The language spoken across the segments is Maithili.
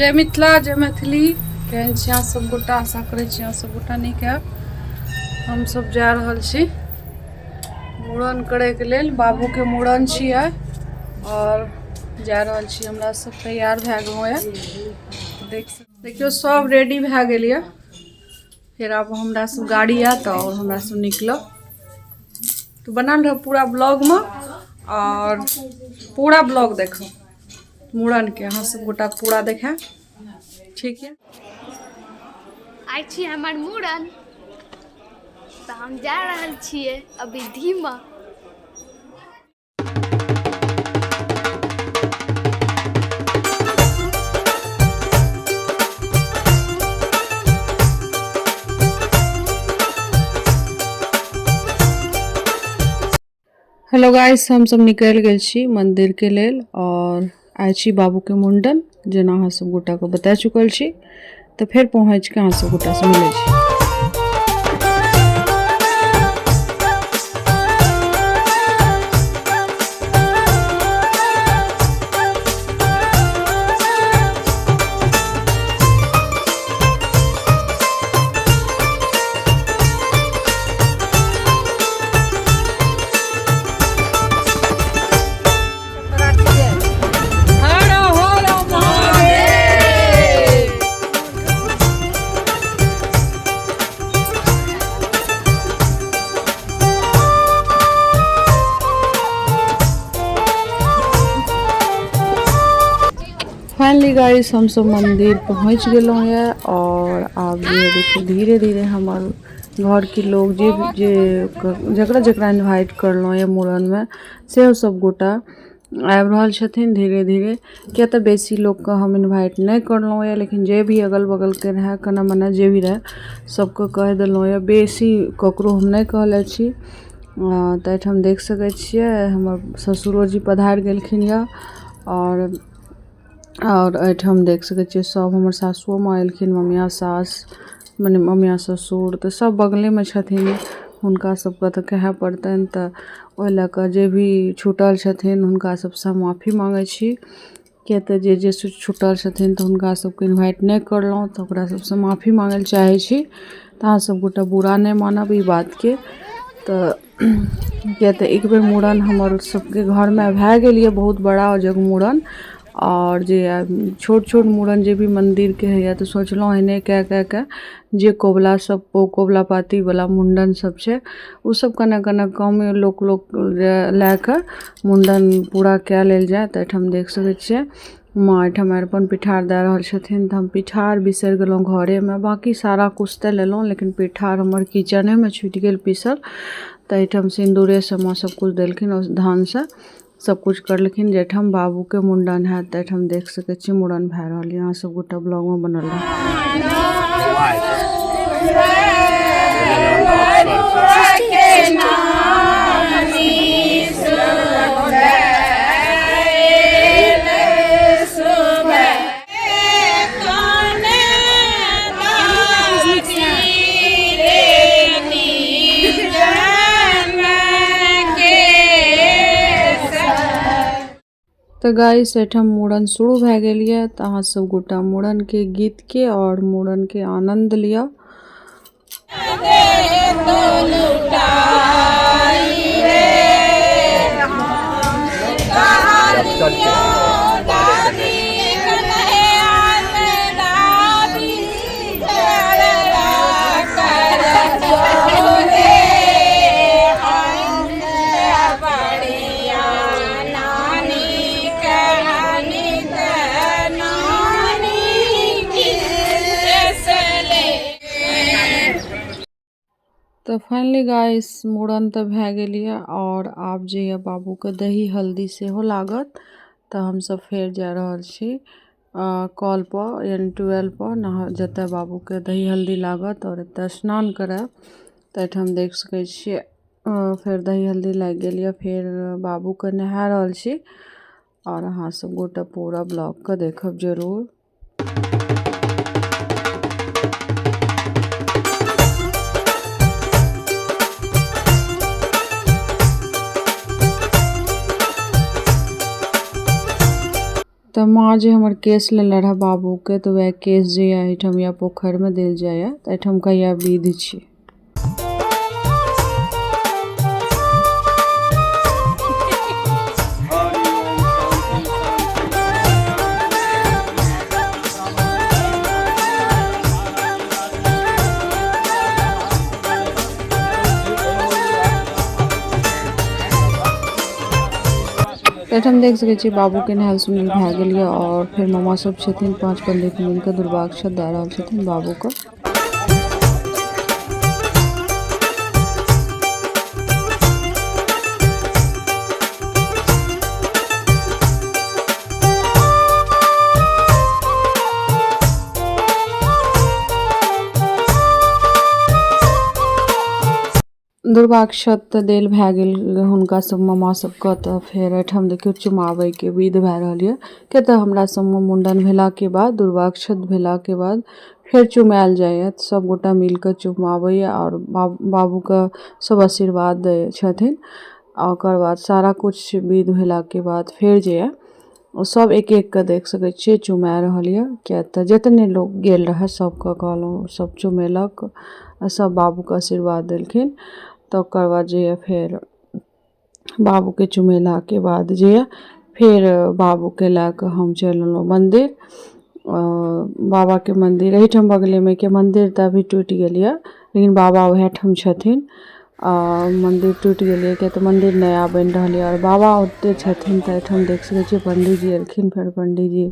जय मिथिला जय मैथिली। केहन छी अहाँ सब गोटा? आशा करै छी अहाँ सब गोटा नीक हैब। हमसब जा रहल छी मूड़न करैके लेल, बाबूके मूड़न छियै और जा रहल छी। हमरा सब तैयार भए गेलहुँ यऽ, देख देखियौ सब रेडी भए गेल यऽ। फेर आब हमरा सब गाड़ी आयत और हमरा सब निकलब। तो बनल रह पूरा ब्लॉगमे और पूरा ब्लॉग देखो मूड़न के, अहाँ सब गोटा पूरा देखायब, ठीक है? आइ छी हमर मूड़न, तऽ हम जा रहल छियै अभी धीमा। हेलो गाइस, हम सब निकलि गेल छी मंदिर के लेल और आइ छी बाबू के मुंडन, जेना अहाँ सब गोटा के बता चुकल छी। तऽ फेर पहुँच के अहाँ सब गोटा से मिलै छी। फाइनली गाइस, हम सब मंदिर पहुँच गेलहुँ यऽ और आब जे देखियौ धीरे धीरे हमर घरके लोग जे जे जकरा जकरा इन्वाइट करलहुँ यऽ मूड़नमे सेहो सब गोटा आबि रहल छथिन धीरे धीरे। किया तऽ बेसी लोकके हम इन्वाइट नहि करलहुँ यऽ, लेकिन जे भी अगल बगलके रहए, कना मना जे भी रहए, सबके कहि देलहुँ यऽ। बेसी ककरो हम नहि कहले छी। तऽ एहिठाम देख सकै छियै हमर ससुरो जी पधारि गेलखिन यऽ आओर एहिठाम देख सकै छियै सब हमर सासुओ माँ एलखिन, ममिया सास मने ममिया ससुर तऽ सब बगलेमे छथिन। हुनका सबके तऽ कहै पड़तनि, तऽ ओहि लऽ कऽ जे भी छुटल छथिन हुनका सबसँ माफी माँगै छी। किए तऽ जे जे छुटल छथिन तऽ हुनका सबके इन्वाइट नहि करलहुँ, तऽ ओकरा सबसँ माफी माँगै लए चाहै छी। तऽ अहाँ सब गोटा बुरा नहि मानब ई बातके, तऽ किए तऽ एक बेर मूड़न हमर सबके घरमे भए गेल यऽ, बहुत बड़ा जग मूड़न। आओर जे छोट छोट मूड़न जे भी मन्दिरके होइए, तऽ सोचलहुँ एहने कए कए कऽ जे कबुला सब कबुला पातीवला मुण्डन सब छै, ओ सब कने कने कमे लोक लोक लए कऽ मुण्डन पूरा कए लेल जाय। तऽ एहिठाम देख सकै छियै माँ एहिठाम अरिपन पिठार दए रहल छथिन। तऽ हम पिठार बिसरि गेलहुँ घरेमे, बाँकी सारा किछु तऽ लेलहुँ लेकिन पिठार हमर किचनेमे छुटि गेल पीसल। तऽ एहिठाम सिन्दूरेसँ माँ सबकिछु देलखिन आओर धानसँ सबकिछु करलखिन जाहिठाम बाबूके मुण्डन हैत। तऽ एहिठाम देख सकै छियै मुड़न भए रहल यऽ। अहाँ सब गोटा ब्लॉगमे बनल रहू। तऽ गाइस, एहिठाम मूड़न शुरू भए गेल यऽ। तऽ अहाँ सब गोटा मूड़नके गीतके आओर मूड़नके आनन्द लिअ। तऽ फाइनली गाइस, मूड़न तऽ भए गेल यऽ आओर आब जे यऽ बाबूके दही हल्दी सेहो लागत। तऽ हमसब फेर जा रहल छी कलपर यानि ट्यूबवेलपर नहा, जतऽ बाबूके दही हल्दी लागत आओर एतऽ स्नान करायब। तऽ एहिठाम देख सकै छियै फेर दही हल्दी लागि गेल यऽ, फेर बाबूके नहा रहल छी आओर अहाँ सब गोटा पूरा ब्लॉगके देखब जरूर। तऽ माँ जे हमर केश लेले रहए बाबूके, तऽ वएह केश जे यऽ एहिठाम या पोखरिमे देल जाइए। तऽ एहिठामका इएह विध छी। तऽ एहिठाम देख सकै छी बाबूके नहायल सुनायल भए गेल यऽ आओर फेर मामा सब छथिन, 5 पंडित मिलके दुर्वाक्षत दए रहल छथिन बाबूके। दुर्वाक्षत देल भए गेल हुनका सब मामा सबके। तऽ फेर एहिठाम देखियौ चुमाबैके विध भए रहल यऽ, किया तऽ हमरा सबमे मुण्डन भेलाके बाद दुर्वाक्षत भेलाके बाद फेर चुमायल जाइए। सब गोटा मिलके चुमाबैए आओर बाबूके सब आशीर्वाद दै छथिन। आ ओकर बाद सारा किछु विध भेलाके बाद फेर जे यऽ ओ सब एक एक के देख सकै छियै चुमा रहल यऽ, किया तऽ जितने लोग गेल रहए सबके कहलहुँ सब चुमेलक आ सब बाबूके आशीर्वाद देलखिन। तऽ ओकर बाद जे यऽ फेर बाबूके चुमेलाके बाद जे यऽ फेर बाबूके लए कऽ हम चलि एलहुँ मन्दिर, बाबाके मन्दिर एहिठाम बगलेमे के मन्दिर तऽ अभी टूटि गेल यऽ, लेकिन बाबा वएह ठाम छथिन। आ मन्दिर टूटि गेल यऽ, किया तऽ मन्दिर नया बनि रहल यऽ आओर बाबा ओतै छथिन। तऽ एहिठाम देख सकै छियै पंडीजी एलखिन, फेर पंडीजी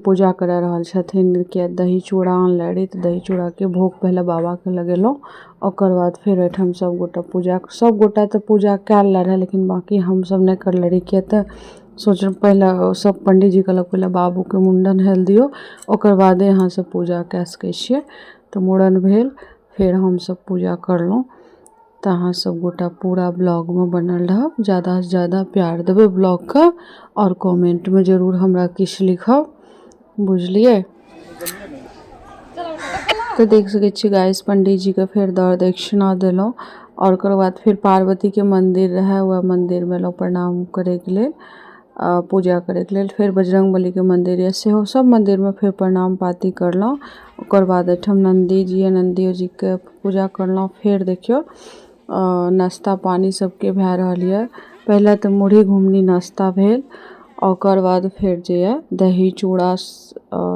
पूजा करा रहल छथिन, किया दही चूड़ा आनले रही तऽ दही चूड़ाके भोग पहिले बाबाके लगेलहुँ। ओकर बाद फेर एहिठाम सबगोटा पूजा, सबगोटा तऽ पूजा कए लेने रहै, लेकिन बाँकी हमसब नहि करले रही, किया तऽ सोचलहुँ पहिले सब पंडीजी कहलक पहिले बाबूके मुण्डन होइ लए दियौ, ओकर बादे अहाँ सब पूजा कए सकै छियै। तऽ मुड़न भेल, फेर हमसब पूजा करलहुँ। तऽ अहाँ सब गोटा पूरा ब्लॉगमे बनल रहब, ज्यादासँ ज्यादा प्यार देबै ब्लॉगके आओर कमेन्टमे जरूर हमरा किछु लिखब, बुझलियै। तऽ देख सकै छियै गाइस पंडीजीके फेर दर दक्षिणा देलहुँ आओर ओकर बाद फेर पार्वतीके मन्दिर रहए, वएह मन्दिरमे एलहुँ प्रणाम करैके लेल, पूजा करैके लेल। फेर बजरंगबलीके मन्दिर यऽ, सेहो सब मन्दिरमे फेर प्रणाम पाती करलहुँ। ओकर बाद एहिठाम नन्दी जी यऽ, नन्दियो जीके पूजा करलहुँ। फेर देखियौ नाश्ता पानी सबके भए रहल यऽ। पहिले तऽ मुरही घुघनी नाश्ता भेल, ओकर बाद फेर जे यऽ दही चूड़ा,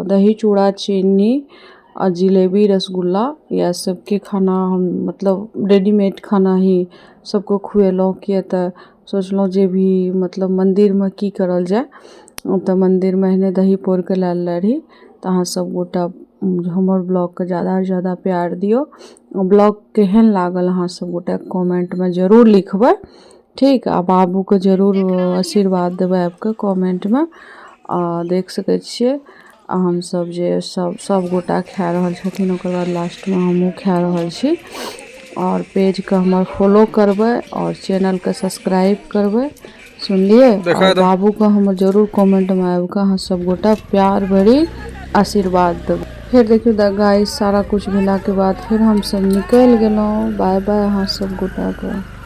दही चूड़ा चीनी आ जिलेबी रसगुल्ला इएह सबके खाना हम मतलब रेडीमेड खाना ही सबके खुएलहुँ, किया तऽ सोचलहुँ जे भी मतलब मन्दिरमे की करल जाय। तऽ मन्दिरमे एहने दही पौरके लए लेने रही। तऽ अहाँ सब गोटा हमर ब्लॉगके ज्यादासँ ज्यादा प्यार दियौ। ब्लॉग केहन लागल अहाँ सब गोटा कमेन्टमे जरूर लिखबै, ठीक। आ बाबूके जरूर आशीर्वाद देबै आबिकऽ कमेन्टमे। आ देख सकै छियै आ हमसब जे सब गोटा खा रहल छथिन, ओकर बाद लास्टमे हमहूँ खा रहल छी। आओर पेजके हमर फॉलो करबै आओर चैनलके सब्सक्राइब करबै, सुनलियै। आओर बाबूके हमर जरूर कमेन्टमे आबिकऽ अहाँ सब गोटा प्यार भरी आशीर्वाद देबै। फेर देखियौ गाइस सारा कुछ भेलाके बाद फेर हमसब निकलि गेलहुँ। बाय बाय अहाँ सब गोटाके।